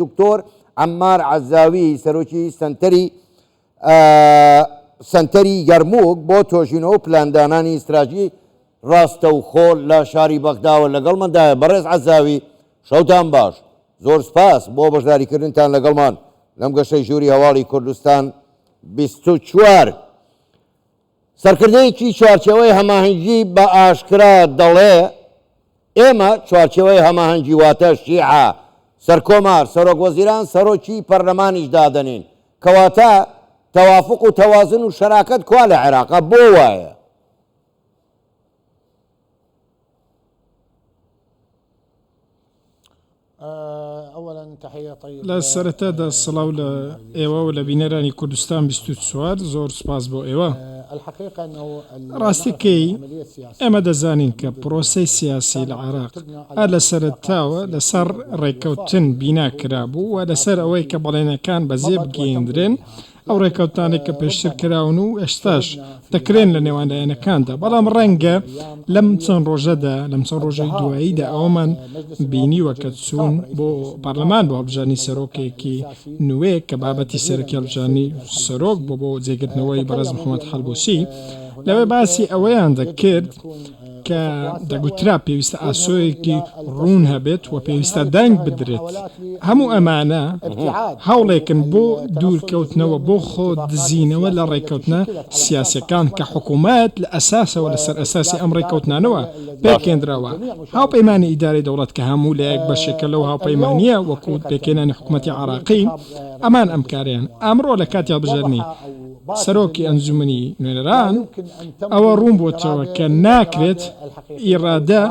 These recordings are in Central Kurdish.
دکتۆر عەممار عەزاوی سەرۆکی سەنتەری سەنتەری یەرموک بۆ تۆژینەوە و پلاندانانی ستراتیژی ڕاستەوخۆ لە شاری بەغداوە لەگەڵماندایە. بەڕێز عەزاوی شەوتان باش، زۆر سوپاس بۆ بەشداریکردنتان لەگەڵمان لەم گەشتەی ژووری هەواڵی کوردستان 24. سەرکردەیەکی چوارچێوەی هەماهەنگی بە ئاشکرا دەڵێ، ئێمە چوارچێوەی هەماهەنگی واتە شیعە، سەرکۆمار، سەرۆکوەزیران، سەرۆکی پەرلەمانیش دادەنێین. کەواتە تەوافوق و تەوازن و شەراکەت کوا لە عێراقا؟ بۆ وایە؟ لە سەرەتادا سڵاو لە ئێوە و لە بینەرانی کوردستان 24 زۆر سوپاس بۆ ئێوە. ڕاستیەکەی ئێمە دەزانین کە پرۆسەی سیاسی لە عێراق هەر لە سەرەتاوە لەسەر ڕێککەوتن بینا کرابوو و لەسەر ئەوەی کە بەڵێنەکان بەجێ بگەیەندرێن ئەو ڕێکەوتانەی کە پێشتر کراون و ئێستاش دەکرێن لە نێوان لایەنەکاندا، بەڵام ڕەنگە لەم چەند ڕۆژەدا، لەم چەند ڕۆژەی دواییدا ئەوەمان بینیوە کە چوون بۆ پەرلەمان بۆ هەڵبژاردنی سەرۆکێکی نوێ کە بابەتی سەرەکی هەڵبژاردنی سەرۆک بۆ بۆ جێگرتنەوەی بەڕێز محەمەد حەلبوسی، لەوێ باسی ئەوەیان دەکرد کە دەگوترا پێویستە ئاسۆیەکی ڕوون هەبێت و پێویستە دەنگ بدرێت. هەموو ئەمانە هەوڵێکن بۆ دوورکەوتنەوە، بۆ خۆ دزینەوە لە ڕێککەوتنە سیاسیەکان کە حکوومەت لە ئەساسەوە لەسەر ئەساسی ئەم ڕێککەوتنانەوە پێکهێنراوە. هاوپەیمانی ئیدارەی دەوڵەت کە هەموو لایەک بەشێکە لەو هاوپەیمانییە وەکوو پێکهێنانی حکوومەتی عێراقی، ئەمان ئەم کارەیان ئەمڕۆ لە کاتی هەڵبژاردنی سەرۆکی ئەنجومەنی نوێنەران، ئەوە ڕوون بۆتەوە کە ناکرێت ئیڕادە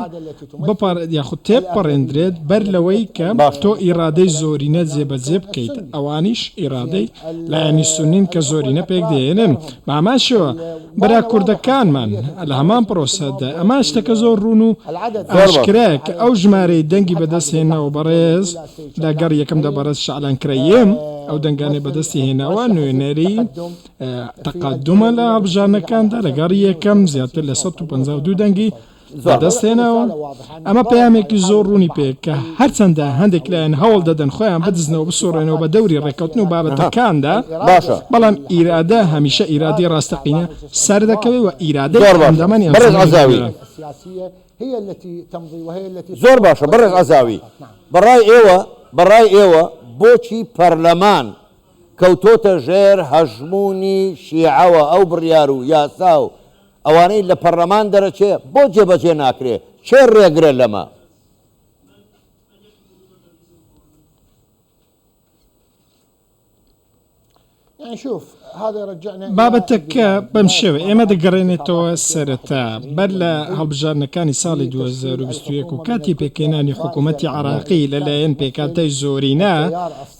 یاخود تێبپەڕێندرێت بەر لەوەی کە تۆ ئیڕادەی زۆرینە جێبەجێ بکەیت، ئەوانیش ئیڕادەی لایەنی سوننین کە زۆرینە پێکدەهێنن. بە هەمان شێوە برا کوردەکانمان لە هەمان پرۆسەدا، ئەمە شتەکە زۆر ڕوون و ئاشکرایە کە ئەو ژمارەی دەنگی بەدەست هێناوە بەڕێز لە گەڕی یەکەمدا بەڕێز شەعلان کرەیم ئەو دەنگانەی بەدەستی هێناوە نوێنەری تەقەدومە لە هەڵبژاردنەکاندا لە گەڕی یەکەم زیاتر لە 152 دەنگی بەدەست هێناوە ئەمە پەیامێکی زۆر ڕوونی پێ کە هەرچەندە هەندێک لایەن هەوڵ دەدەن خۆیان بدزنەوە بسوڕێنەوە بە دەوری ڕێککەوتن و بابەتەکاندا باشە بەڵام ئیرادە هەمیشە ئیرادەی ڕاستەقینە سەردەکەوێ و ئیرادەی زۆر باشە ئەندامانی بەڕێز ئەنجومەنی عەزاوی نوێنەران. زۆر باشە بەڕێز عەزاوی بەڕای ئێوە بەڕای ئێوە بۆچی پەرلەمان کەوتۆتە ژێر هەژموونی شیعەوە ئەو بڕیار و یاسا و ئەوانەی لە پەرلەمان دەرەچێ بۆ جێبەجێ ناکرێ کێ ڕێگرە لەمە؟ بابەتەکە بەم شێوە ئێمە دەگەڕێنێتەوە سەرەتا بەر لە هەڵبژاردنەکانی ساڵی 2021 و کاتی پێکهێنانی حکوومەتی عراقی لەلایەن پێکهاتەی زۆرینە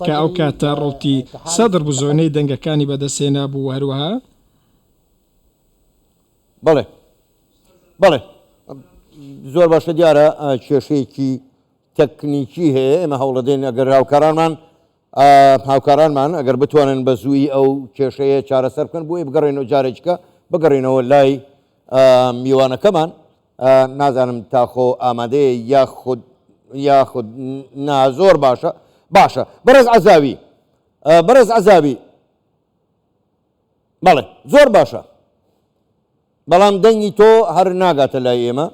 کە ئەو کاتە ڕەوتی سەدر بوو زۆرینەی دەنگەکانی بەدەستهێنابوو و هەروەها بەڵێ بەڵێ زۆر باشە دیارە کێشەیەکی تەکنیکی هەیە ئێمە هەوڵەدەین ئەگەر هاوکارانمان هاوکارانمان ئەگەر بتوانن بە زوویی ئەو کێشەیە چارەسەر بکەن بۆی بگەڕێنەوە جارێکیکە بگەڕێنەوە لای میوانەکەمان نازانم تاخۆ ئامادەیە یاخود یاخود نا زۆر باشە باشە بەڕێز عەزاوی بەڕێز عەزاوی بەڵێ زۆر باشە بەڵام دەنگی تۆ هەر ناگاتە لای ئێمە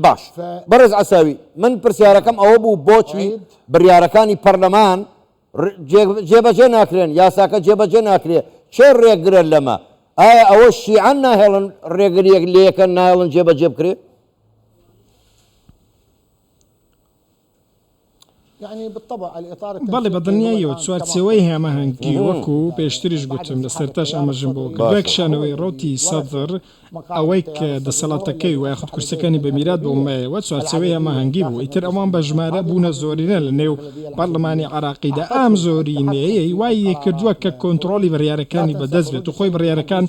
باش بەڕێز عەساوی من پرسیارەکەم ئەوە بوو بۆچی بڕیارەکانی پەرلەمان جێبەجێ ناکرێن یاساکە جێبەجێ ناکرێ چێ ڕێگرە لەمە ئایا ئەوە شیعان ناهێڵن ڕێگریەک لەکە نایڵن جێبەجێ بکرێ؟ بەڵێ بە دڵنیاییەوە چوارچێوەی هەماهەنگی وەکو پێشتریش گوتم لە سەرەتاش ئاماژەم بەوە کرد دوای کشانەوەی ڕەوتی سەدر ئەوەی کە دەسەڵاتەکەی و یاخود کورسیەکانی بە میرات بۆ مایەوە چوارچێوەی هەماهەنگی بوو ئیتر ئەوان بە ژمارە بوونە زۆرینە لە نێو پەرلەمانی عێراقیدا ئەم زۆرینەیەی وای لێکردووە کە کۆنتڕۆڵی بڕیارەکانی بەدەست بێت و خۆی بڕیارەکان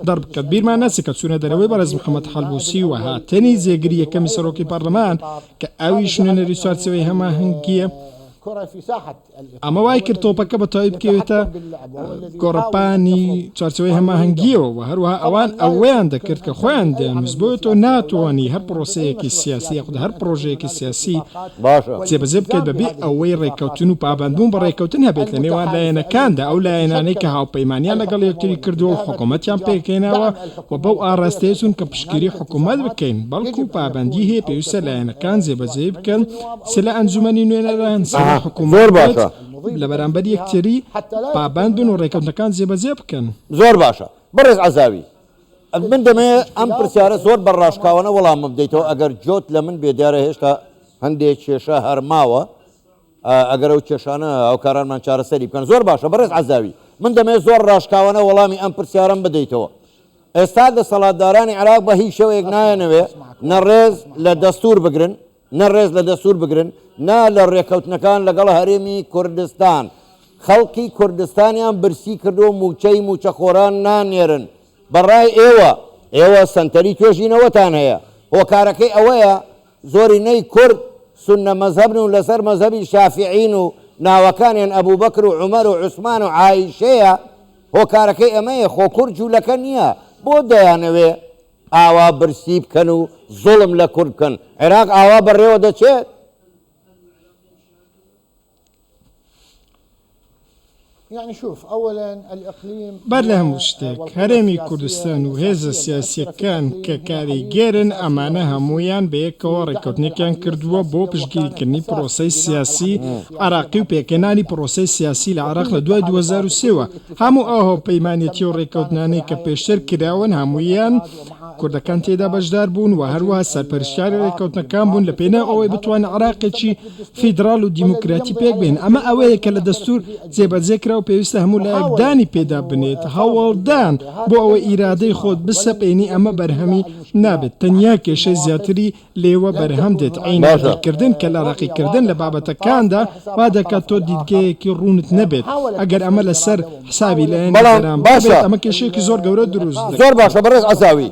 دەربکات بیرمان نەچێت کە چوونە دەرەوەی بەڕێز محەمەد حەلبوسی و هاتنی جێگری یەکەمی سەرۆکی پەرلەمان کە ئەویش نوێنەری چوارچێوەی هەماهەنگییە. ئەمە وای کرد تۆپەکە بە تەواوی بکەوێتە گۆڕەپانی چوارچێوەی هەماهەنگییەوە و هەروەها ئەوان ئەوەیان دەکرد کە خۆیان دەیانویست، بۆیە تۆ ناتوانی هەر پرۆسەیەکی سیاسی یاخود هەر پرۆژەیەکی سیاسی جێبەجێ بکەیت بەبێ ئەوەی ڕێککەوتن و پابەندبوون بە ڕێککەوتن هەبێت لە نێوان لایەنەکاندا، ئەو لایەنانەی کە هاوپەیمانیان لەگەڵ یەکتری کردووە و حکومەتیان پێکهێناوە و بەو ئاڕاستەیە چوون کە پشتگیری حکومەت بکەین، بەڵکو پابەندی هەیە پێویستە لایەنەکان جێبەجێی بکەن چ لە ئەنجومەنی نوێنەران چ لە حکومەت بێت لە بەرامبەر یەکتری پابەند بن و ڕێککەوتنەکان جێبەجێ بکەن. زۆر باشە بەڕێز عەزاوی من دەمەوێت ئەم پرسیارە زۆر بە ڕاشکاوانە وەڵامم بدەیتەوە ئەگەر جۆت لە من بێ دیارە هێشتا هەندێک کێشە هەر ماوە ئەگەر ئەو کێشانە هاوکارانمان چارەسەری بکەن زۆر باشە بەڕێز عەزاوی من دەمەوێت زۆر ڕاشکاوانە وەڵامی ئەم پرسیارەم بدەیتەوە ئێستا دەسەڵاتدارانی عێراق بە هیچ شێوەیەک نایەنەوێ نە ڕێز لە دەستور بگرن نە ڕێز لە دەستور بگرن نە لە ڕێکەوتنەکان لەگەڵ هەرێمی کوردستان خەڵکی کوردستانیان برسی کردو موچەی موچەخۆران نانێرن بەڕای ئێوە ئێوە سەنتەری توێژینەوەتان هەیە هۆکارەکەی ئەوەیە زۆرینەی کورد سوننە مەزهەبن و لەسەر مەزهەبی شافیعین و ناوەکانیان ئەبوبەکر و عومەر و عوسمان و عائیشەیە، هۆکارەکەی ئەمەیە خۆ کورد جولەکە نیە بۆ دەیانەوێ ئاوا برسی بکەن و زوڵم لە کورد بکەن، عێراق ئاوا بەڕێوە دەچێت؟ بەر لە هەموو شتێک، هەرێمی کوردستان و هێزە سیاسییەکان کە کاریگەرن، ئەمانە هەموویان بەیەکەوە ڕێککەوتنێکیان کردووە بۆ پشتگیریکردنی پرۆسەی سیاسی عێراقی و پێکهێنانی پرۆسەی سیاسی لە عێراق لە دوای 2003 وە. هەموو ئەو هاوپەیمانێتی و ڕێککەوتنانەی کە پێشتر کراون هەموویان کوردەکان تێیدا بەشدار بوون و هەروەها سەرپەرشتیاری ڕێککەوتنەکان بوون لە پێناو ئەوەی بتوانن عێراقێکی فیدراڵ و دیموکراتی پێکبهێنن. ئەمە ئەوەیە کە لە دەستوور جێبەجێ کرا و پێویستە هەموو لایەک دانی پێدا بنێت. هەوڵدان بۆ ئەوەی ئیرادەی خۆت بسەپێنی ئەمە بەرهەمی نابێت، تەنیا کێشەی زیاتری لێوە بەرهەم دێت. عینادیکردن، کەللەڕەقیکردن لە بابەتەکاندا وا دەکات تۆ دیدگەیەکی ڕوونت نەبێت. ئەگەر ئەمە لەسەر حسابی لایەنی بەرامبەر بێت ئەمە کێشەیەکی زۆر گەورە دروست دەکات. زۆر باشە بەڕێز عەزاوی.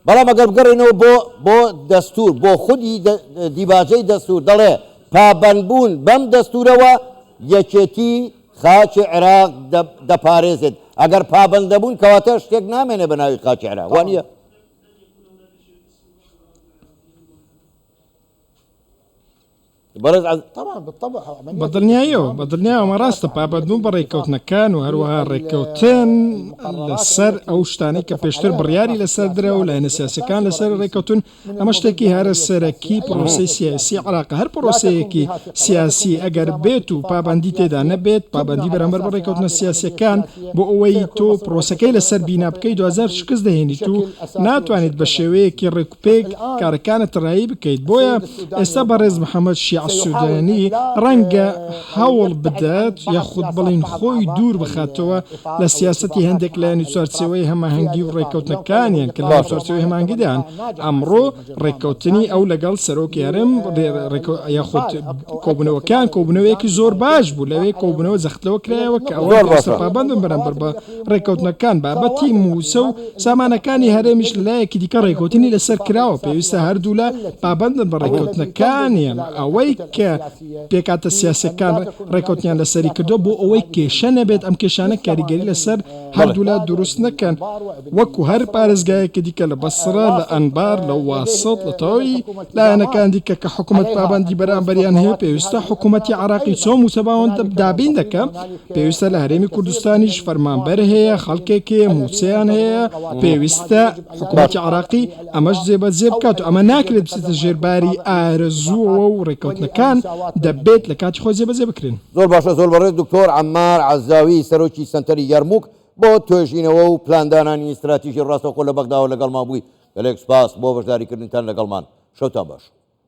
بەڵام ئەگەر بگەڕێینەوە بۆ بۆ دەستوور، بۆ خودی دیباچەی دەستوور دەڵێ پابەندبوون بەم دەستوورەوە یەکێتی خاکی عێراق دەپارێزێت، ئەگەر پابەند نەبوون کەواتە شتێک نامێنێ بە ناوی خاکی عێراق، وانییە؟ بەدڵنیاییەوە، بەدڵنیایەوە ئەمە ڕاستە، پابەندبوون بە ڕێککەوتنەکان و هەروەها ڕێککەوتن لەسەر ئەو شتانەی کە پێشتر بڕیاری لەسەر درا و لایەنە سیاسییەکان لەسەر ڕێککەوتون، ئەمە شتێکی هەرە سەرەکی پرۆسەی سیاسی عێراقە، هەر پرۆسەیەکی سیاسی ئەگەر بێت و پابەندی تێدا نەبێت، پابەندی بەرامبەر بە ڕێککەوتنە سیاسییەکان بۆ ئەوەی تۆ پرۆسەکەی لەسەر بینا بکەیت دواجار شکست دەهێنیت و ناتوانیت بە شێوەیەکی ڕێک پێک کارەکانت ڕایی بکەیت، بۆیە ئێستا بەڕێز محەمەد شیاع سودانی ڕەنگە هەوڵ بدات یاخود بڵێین خۆی دوور بخاتەوە لە سیاسەتی هەندێک لایەنی چوارچێوەی هەماهەنگی و ڕێککەوتنەکانیان کە لە چوارچێوەی هەماهەنگیدان ئەمڕۆ ڕێککەوتنی ئەو لەگەڵ سەرۆکی هەرێم یاخود کۆبوونەوەکان کۆبوونەوەیەکی زۆر باش بوو لەوێ کۆبوونەوە جەخت لەوە کرایەوە کە ئەوە پابەندن بەرامبەر بە ڕێککەوتنەکان، بابەتی مووچە و سامانەکانی هەرێمیش لەلایەکی دیکە ڕێککەوتنی لەسەر کراوە، پێویستە هەردوولا پابەندبن بە ڕێککەوتنەکانیان، ئەوەی کە پێکهاتە سیاسییەکان ڕێککەوتنیان لەسەری کردووە بۆ ئەوەی کێشە نەبێت، ئەم کێشانە کاریگەری لەسەر هەردوولا دروست نەکەن، وەکو هەر پارێزگایەکی دیکە لە بەسڕە، لە ئەنبار، لە واسط، لە تەواوی لایەنەکان دیکە کە حکومەت پابەندی بەرامبەریان هەیە، پێویستە حکومەتی عێراقی چۆن مووچە بە دابین دەکات، پێویستە لە هەرێمی کوردستانیش فەرمانبەر هەیە، خەڵکێک هەیە، مووچەیان هەیە، پێویستە حکوومەتی عێراقی ئەمەش جێبەجێ بکات و ئەمە ناکرێت بچێتە ژێر باری ئارەزووەوە و ڕێککەوتنەکان دەبێت لە کاتی خۆی جێبەجێ بکرێن. زۆر باشە زۆر بەڕێز دکتۆر عەمار عەزاوی سەرۆکی سەنتەری یەرموک بۆ توێژینەوە و پلاندانانی ستراتیژی ڕاستەوخۆ لە بەغداوە لەگەڵمان بووی گەلێک سوپاس بۆ بەشداریکردنتان لەگەڵمان شەوتان باش.